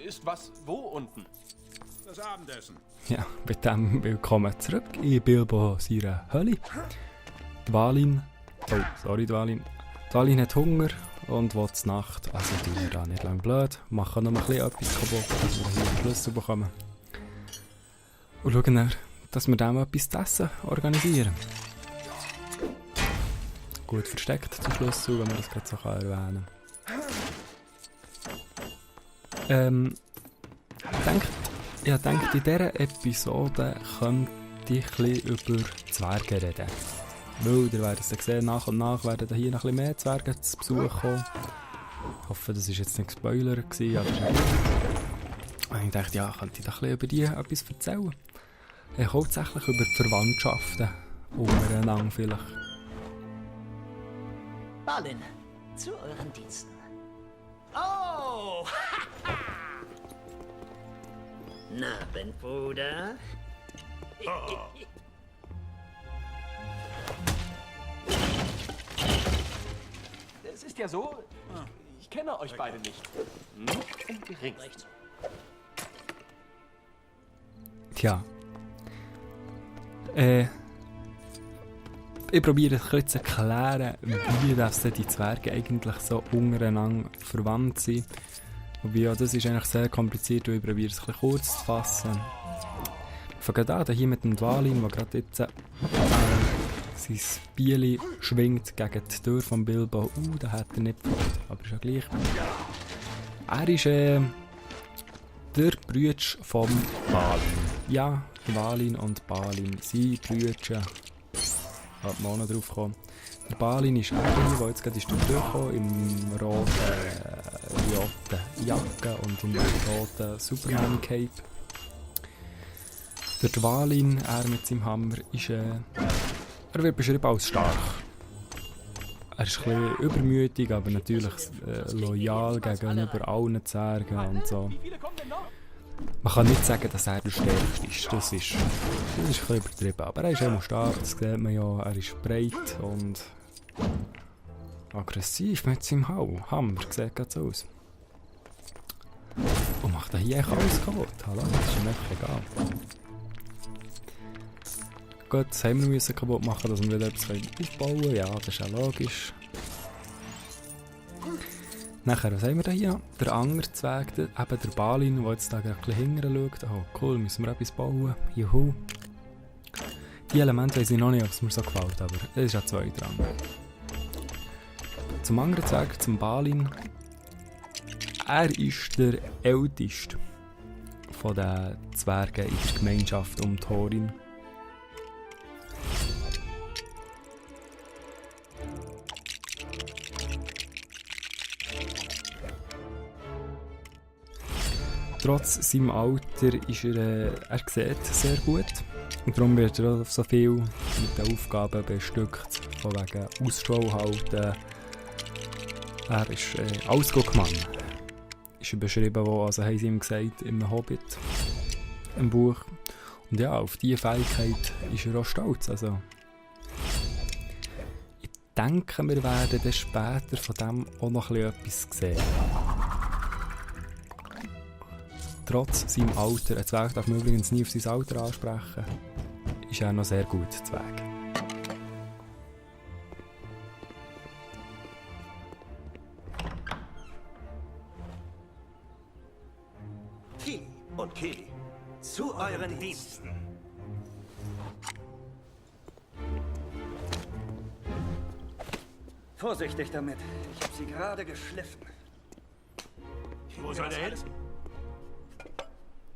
Ist was wo unten? Das Abendessen. Ja, mit dem willkommen zurück in Bilbo seiner Hölle. Dwalin, Dwalin hat Hunger und will zur Nacht, also tun wir da nicht lang blöd, machen noch ein bisschen etwas kaputt, dass wir hier den Schlüssel bekommen. Und schauen dann, dass wir dem etwas zu essen organisieren. Gut versteckt, der Schlüssel, wenn man das gerade so erwähnen kann. Ich denke, in dieser Episode könnte ich ein bisschen über Zwerge reden. Weil, ihr werdet es sehen, nach und nach werden hier noch ein bisschen mehr Zwerge zu Besuch kommen. Ich hoffe, das war jetzt nicht ein Spoiler gewesen, aber ich dachte, ja, könnte ich da ein bisschen über die etwas erzählen. Hauptsächlich über die Verwandtschaften untereinander vielleicht. Balin, zu euren Diensten. Oh! Na, Ben Bruder? Es ist ja so, ich kenne euch beide nicht. Nur im Geringsten. Tja. Ich probiere ein bisschen zu erklären, wie das die Zwerge eigentlich so untereinander verwandt sind. Wobei, ja, das ist eigentlich sehr kompliziert, und ich probiere es ein bisschen kurz zu fassen. Wir fangen an, hier mit dem Dwalin, der gerade jetzt sein Bieli schwingt gegen die Tür von Bilbo. Da hat er nicht gefällt, aber ist ja gleich. Er ist der Bruder vom Balin. Ja, Dwalin und Balin sind Brüder. Da hat man auch noch drauf gekommen. Der Balin ist einer, der jetzt gerade durchgekommen im roten Jacke und im roten Superman-Cape. Der Dwalin, er mit seinem Hammer, ist, er wird beschrieben als stark. Er ist ein bisschen übermütig, aber natürlich loyal gegenüber allen Zwergen und so. Man kann nicht sagen, dass er der Stärkste ist. Das ist ein bisschen übertrieben. Aber er ist immer stark, das sieht man ja. Er ist breit und aggressiv mit seinem Hammer. Sieht gerade so aus. Und macht er hier eigentlich alles kaputt? Hallo, das ist ihm echt egal. Gut, das haben wir kaputt machen, dass wir wieder etwas aufbauen können. Ja, das ist ja logisch. Nachher, was haben wir da hier? Der andere Zwerg, eben der Balin, der jetzt da ein bisschen hinterher schaut. Oh cool, müssen wir etwas bauen. Juhu. Die Elemente weiss ich noch nicht, ob es mir so gefällt, aber es ist ja zwei dran. Zum anderen Zwerg, zum Balin. Er ist der älteste von den Zwergen in der Gemeinschaft um Thorin. Trotz seinem Alter ist er sieht sehr gut. Und darum wird er auch so viel mit den Aufgaben bestückt. Von wegen Ausschau halten. Er ist Ausguckmann. Ist er beschrieben, also haben sie ihm gesagt, im Hobbit, im Buch. Und ja, auf diese Fähigkeit ist er auch stolz. Also, ich denke, wir werden dann später von dem auch noch etwas sehen. Trotz seinem Alter, ein Zwerg darf man übrigens nie auf sein Alter ansprechen, ist er noch sehr gut Zwerg. Kili und Kili, zu euren Diensten. Vorsichtig damit. Ich habe sie gerade geschliffen. Wo soll der hin?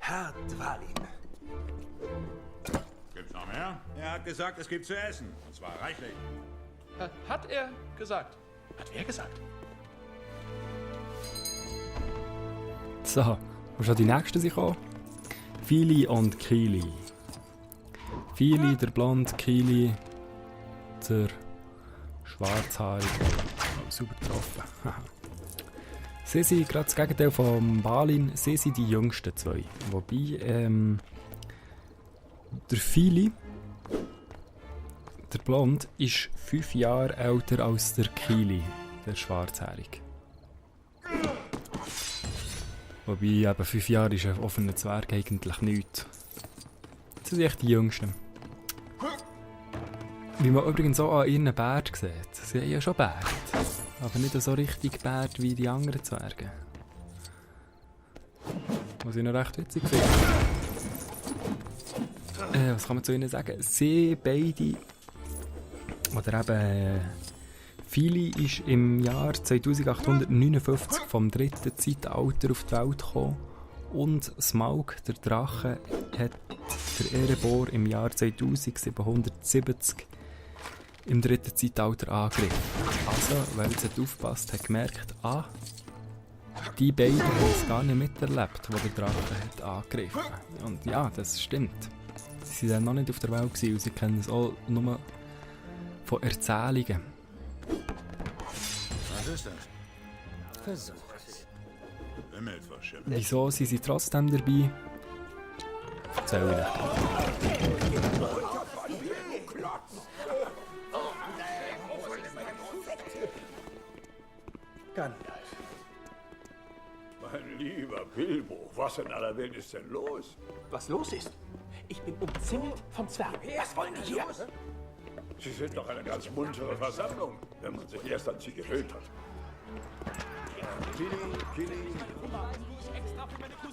Herr Dwalin. Gibt's noch mehr? Er hat gesagt, es gibt zu essen. Und zwar reichlich. Hat er gesagt? Hat wer gesagt? So, wo schon die nächsten sind gekommen? Fili und Kili. Fili, der Blond, Kili, der Schwarzhaarige. Oh, super getroffen. Sie sind gerade das Gegenteil von Balin, sie sind die jüngsten zwei. Wobei, der Fili, der Blond, ist 5 Jahre älter als der Kili, der Schwarzhaarige. Wobei eben 5 Jahre ist auch für einen Zwerg eigentlich nichts. Das sind echt die Jüngsten. Wie man übrigens auch an ihren Bärten sieht. Sie haben ja schon Bärte. Aber nicht so richtig Bärte wie die anderen Zwerge. Was ich noch recht witzig finde. Was kann man zu ihnen sagen? Sie beide, oder eben Fili ist im Jahr 2859 vom dritten Zeitalter auf die Welt gekommen und Smaug, der Drache, hat der Erebor im Jahr 2770 im dritten Zeitalter angegriffen. Also, weil es aufgepasst hat, gemerkt, die beiden haben es gar nicht miterlebt, wo der Drache hat angegriffen. Und ja, das stimmt. Sie waren noch nicht auf der Welt gewesen, und sie kennen es auch nur von Erzählungen. Was ist das? Versucht. Himmelverschimmt. Wieso sind sie trotzdem dabei? Erzähl ich. Gandalf. Mein lieber Bilbo, was in aller Welt ist denn los? Was los ist? Ich bin umzingelt von Zwergen. Was wollen die hier? Sie sind doch eine ganz muntere Versammlung, wenn man sich erst an sie gewöhnt hat. Kili,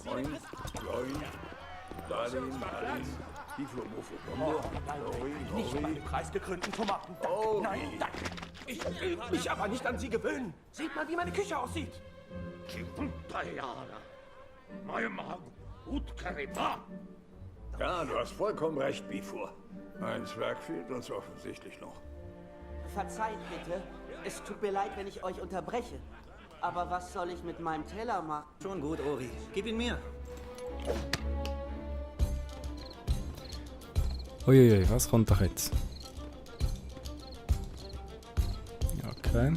Moin, Join, Dalin, Tiflo, Mofo, Bombo, Nicht meine preisgekrönten Tomaten. Danke. Nein, danke. Ich will mich aber nicht an sie gewöhnen. Seht mal, wie meine Küche aussieht. Ja, du hast vollkommen recht, Bifur. Ein Zwerg fehlt uns offensichtlich noch. Verzeiht bitte. Es tut mir leid, wenn ich euch unterbreche. Aber was soll ich mit meinem Teller machen? Schon gut, Ori. Gib ihn mir. Uiuiui, was kommt doch jetzt? Okay.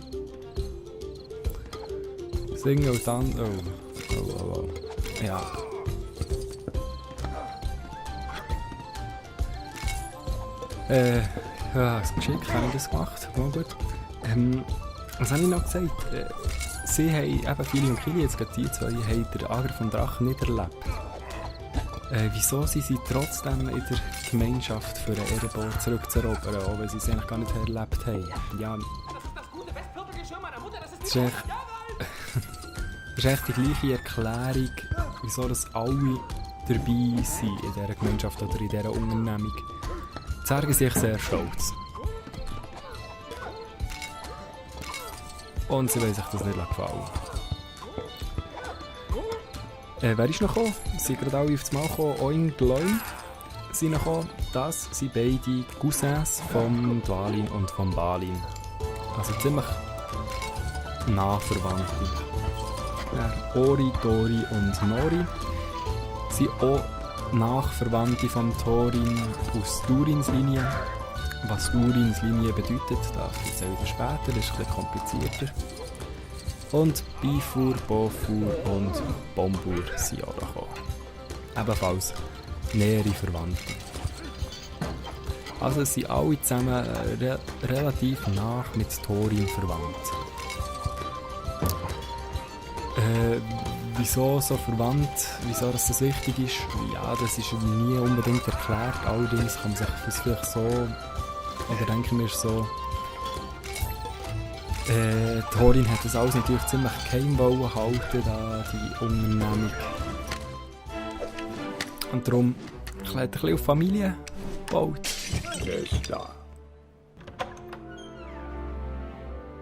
Singen und dann. Oh. Ja. Ja, das Geschick habe ich das gemacht. Mal gut. Was habe ich noch gesagt? Sie haben eben Fili und Kili, jetzt gerade die zwei, haben den Angriff vom Drachen nicht erlebt. Wieso sind sie trotzdem in der Gemeinschaft für den Erebor zurückzuerobern, auch wenn sie es eigentlich gar nicht erlebt haben? Ja, das ist echt, das ist echt die gleiche Erklärung, wieso das alle dabei sind in dieser Gemeinschaft oder in dieser Unternehmung. Die Zwerge sind sehr stolz. Und sie wollen sich das nicht gefallen. Wer ist noch gekommen? Sie sind gerade alle auf das Mal gekommen. Oin Gloin sind noch gekommen. Das sind beide Cousins von Dwalin und von Balin. Also ziemlich nah Verwandte. Ori, Dori und Nori sind auch Nachverwandte von Thorin aus Durins Linie. Was Durins Linie bedeutet, das erzähle ich später, das ist ein bisschen komplizierter. Und Bifur, Bofur und Bombur sind auch gekommen. Ebenfalls nähere Verwandte. Also sind alle zusammen relativ nah mit Thorin verwandt. Wieso so verwandt, wieso das wichtig ist, ja, das ist nie unbedingt erklärt. Allerdings kann man sich das vielleicht so, oder denken wir so, Thorin hat das alles natürlich ziemlich geheim wollen halten, da die Unternehmung. Und darum hat er ein bisschen auf Familie gebaut. Er ist da.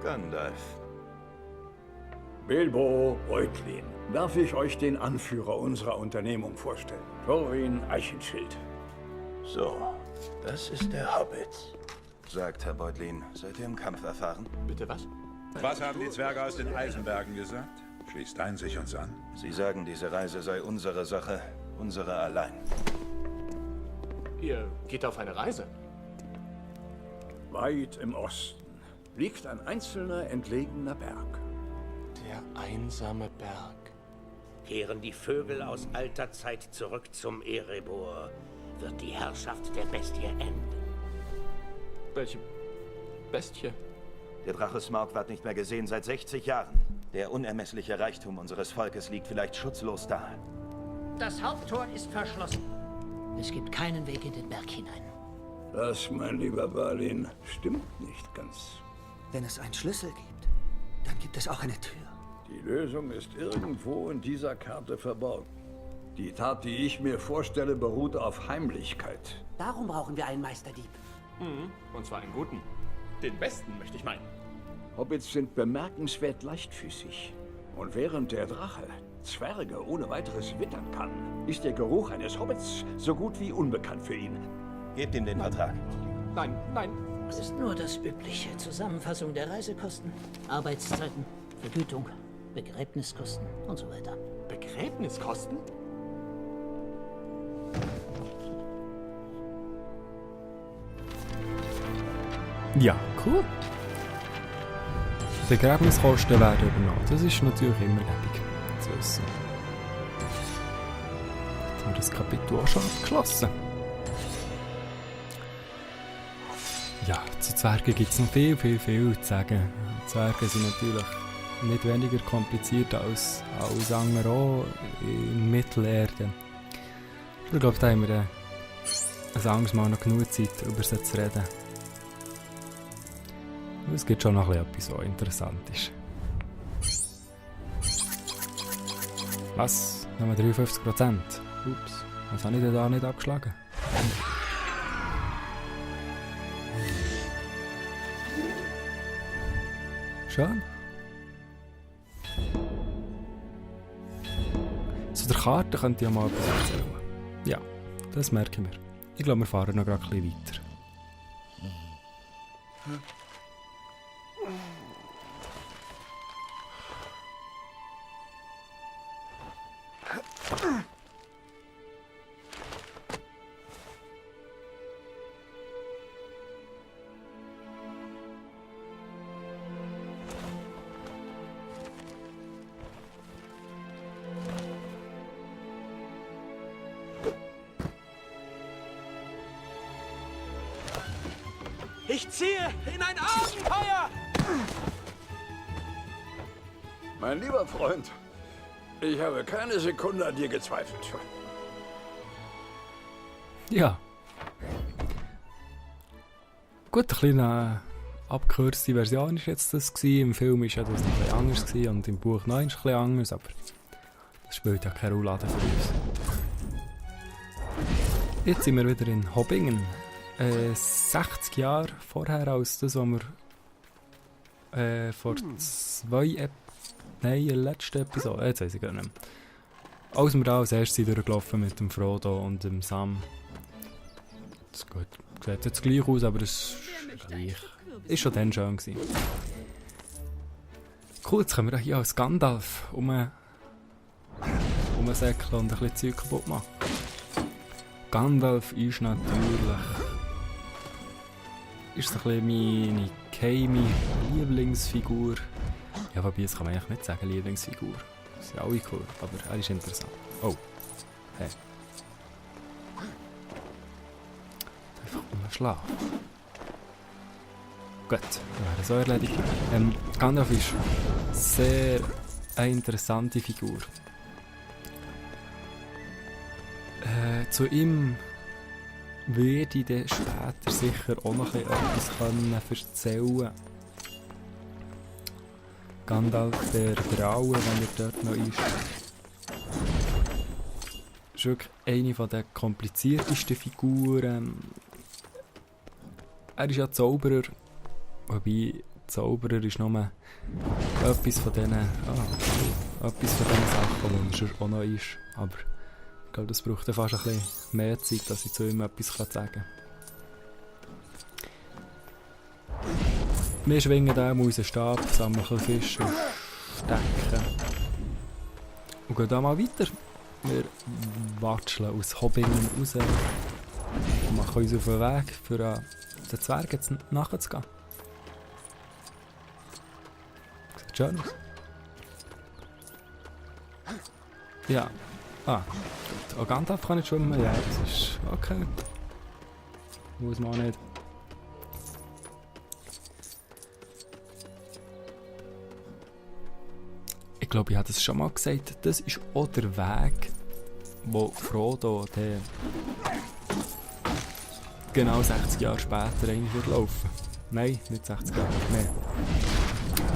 Gandalf. Bilbo Beutlin. Darf ich euch den Anführer unserer Unternehmung vorstellen? Thorin Eichenschild. So, das ist der Hobbit. Sagt Herr Beutlin, seid ihr im Kampf erfahren? Bitte was? Was haben die Zwerge aus den Eisenbergen gesagt? Schließt ein sich uns an. Sie sagen, diese Reise sei unsere Sache, unsere allein. Ihr geht auf eine Reise. Weit im Osten liegt ein einzelner entlegener Berg. Der einsame Berg. Kehren die Vögel aus alter Zeit zurück zum Erebor, wird die Herrschaft der Bestie enden. Welche Bestie? Der Drache Smaug wird nicht mehr gesehen seit 60 Jahren. Der unermessliche Reichtum unseres Volkes liegt vielleicht schutzlos da. Das Haupttor ist verschlossen. Es gibt keinen Weg in den Berg hinein. Das, mein lieber Balin, stimmt nicht ganz. Wenn es einen Schlüssel gibt, dann gibt es auch eine Tür. Die Lösung ist irgendwo in dieser Karte verborgen. Die Tat, die ich mir vorstelle, beruht auf Heimlichkeit. Darum brauchen wir einen Meisterdieb. Und zwar einen guten. Den besten, möchte ich meinen. Hobbits sind bemerkenswert leichtfüßig. Und während der Drache Zwerge ohne weiteres wittern kann, ist der Geruch eines Hobbits so gut wie unbekannt für ihn. Gebt ihm den Vertrag. Nein, nein. Es ist nur das übliche. Zusammenfassung der Reisekosten, Arbeitszeiten, Vergütung, Begräbniskosten und so weiter. Begräbniskosten? Ja, cool. Begräbniskosten werden übernommen. Das ist natürlich immer gäbig zu wissen. Jetzt haben wir das Kapitel auch schon abgeschlossen. Ja, zu Zwergen gibt es noch viel zu sagen. Zwerge sind natürlich nicht weniger kompliziert als andere auch in Mittelerde. Ich glaube, da haben wir ein anderes Mal noch genug Zeit, über sie zu reden. Es gibt schon noch etwas, was interessant ist. Was? Nur 53%? Ups, was habe ich denn da nicht abgeschlagen? Schön. Zu der Karte könnt ihr mal etwas erzählen. Ja, das merken wir. Ich glaube, wir fahren noch gerade ein bisschen weiter. Ich ziehe in ein Abenteuer! Mein lieber Freund, ich habe keine Sekunde an dir gezweifelt. Ja. Gut, eine kleine abgekürzte Version war jetzt das gewesen. Im Film war ja das noch ein bisschen anders gewesen und im Buch noch ein bisschen anders, aber das spielt ja keine Rolle für uns. Jetzt sind wir wieder in Hobbingen. 60 Jahre vorher als das, was wir vor in der letzten Episode, jetzt weiss ich gar nicht mehr. Als wir da als erstes durchgelaufen mit dem Frodo und dem Sam. Das sieht jetzt gleich aus, aber das ist gleich. Ist schon dann schön gewesen. Cool, jetzt können wir hier als Gandalf rumsäckeln und ein bisschen Zeug kaputt machen. Gandalf ist natürlich so ein bisschen meine geheime Lieblingsfigur. Ja, wobei, das kann man eigentlich nicht sagen, Lieblingsfigur. Das sind alle cool, aber er ist interessant. Oh. Hey. Einfach schlafen. Gut, wir wären so erledigt. Gandalf ist sehr eine interessante Figur. Zu ihm werde ich dann später sicher auch noch etwas erzählen können. Gandalf der Graue, wenn er dort noch ist. Ist wirklich eine der kompliziertesten Figuren. Er ist ja Zauberer, wobei Zauberer ist nur etwas von diesen Sachen, die er auch noch ist. Aber ich glaube, das braucht fast ein bisschen mehr Zeit, dass ich zu ihm etwas sagen kann. Wir schwingen da unseren Stab, sammeln ein bisschen Fisch und stecken. Und gehen da mal weiter. Wir watscheln aus Hobbingen raus und machen uns auf den Weg, für den Zwergen nachzugehen. Sieht schön aus. Ja. Ah, gut. Auch Gandalf kann nicht schwimmen? Ja, das ist okay. Muss man auch nicht. glaube, ich habe das schon mal gesagt, das ist auch der Weg, wo Frodo der genau 60 Jahre später eigentlich wird laufen. Nein, nicht 60 Jahre, mehr.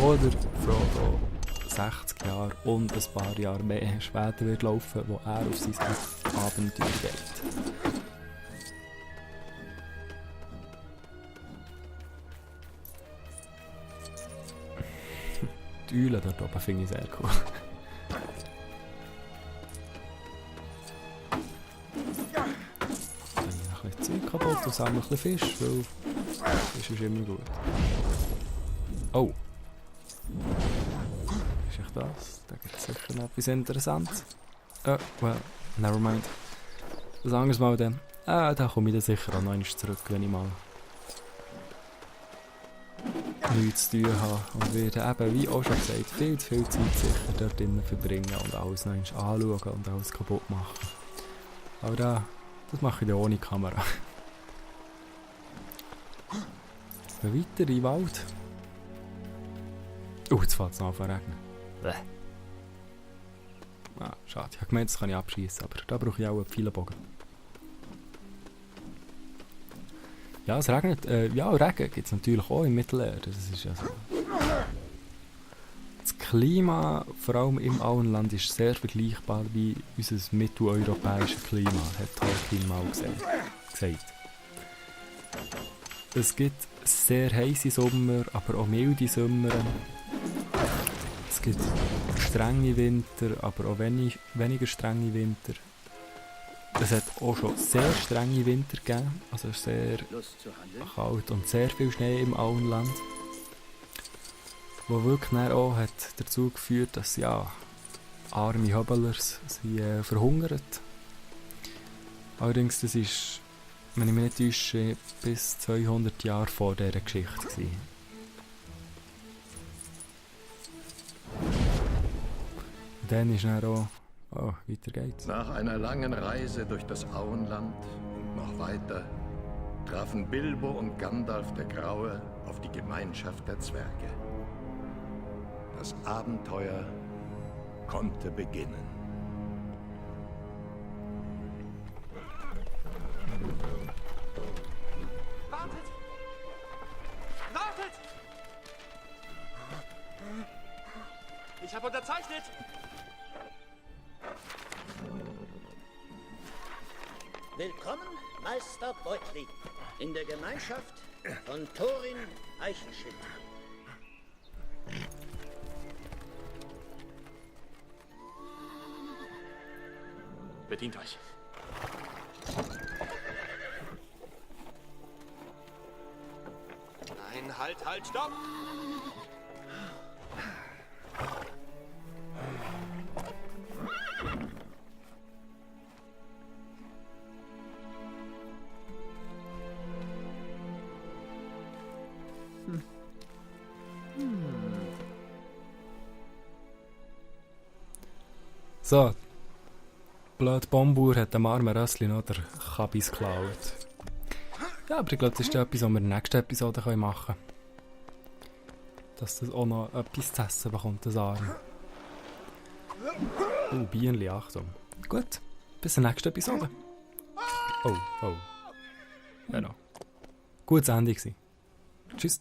Oder Frodo 60 Jahre und ein paar Jahre mehr später wird laufen, wo er auf sein Abenteuer geht. Die Eule dort oben finde ich sehr cool. Dann habe ich ein bisschen Zeug kaputt und sammle ein bisschen Fisch, weil Fisch ist immer gut. Oh! Ist echt das? Da gibt es sicher noch etwas Interessantes. Well, never mind. Das anderes Mal dann. Da komme ich dann sicher auch noch einmal zurück, wenn ich mal nichts zu tun habe. Und werde eben, wie auch schon gesagt, viel zu viel Zeit sicher dort drinnen verbringen und alles noch einmal anschauen und alles kaputt machen. Aber das mache ich dann ohne Kamera. Weiter in den Wald. Jetzt fängt es noch an zu regnen. Schade. Ich habe gemeint, das kann ich abschießen, aber da brauche ich auch einen Pfeilenbogen. Ja, es regnet. Regen gibt es natürlich auch im Mittelerde. Das ist ja so. Das Klima, vor allem im Auenland, ist sehr vergleichbar wie unser mitteleuropäisches Klima, hat Tolkien mal gesagt. Es gibt sehr heiße Sommer, aber auch milde Sommer. Es gibt strenge Winter, aber auch weniger strenge Winter. Es hat auch schon sehr strenge Winter gegeben, also sehr kalt und sehr viel Schnee im Auenland. Wo wirklich dann auch hat dazu geführt, dass arme Hobblers verhungern. Allerdings, das ist, wenn ich mich nicht täusche, bis 200 Jahre vor dieser Geschichte gewesen. Und dann ist dann auch... Oh, weiter geht's. Nach einer langen Reise durch das Auenland und noch weiter trafen Bilbo und Gandalf der Graue auf die Gemeinschaft der Zwerge. Das Abenteuer konnte beginnen. Wartet! Wartet! Ich habe unterzeichnet! Willkommen, Meister Beutlin, in der Gemeinschaft von Thorin Eichenschild. Bedient euch. Nein, halt, stopp! So, blöd Bombur hat dem armen Rössli noch der Kabis geklaut. Ja, aber ich glaube, das ist etwas, was wir in der nächsten Episode machen können. Dass das auch noch etwas zu essen bekommt, das Arm. Bienenli, Achtung. Gut, bis zur nächsten Episode. Oh. Genau. Gutes Ende gewesen. Tschüss.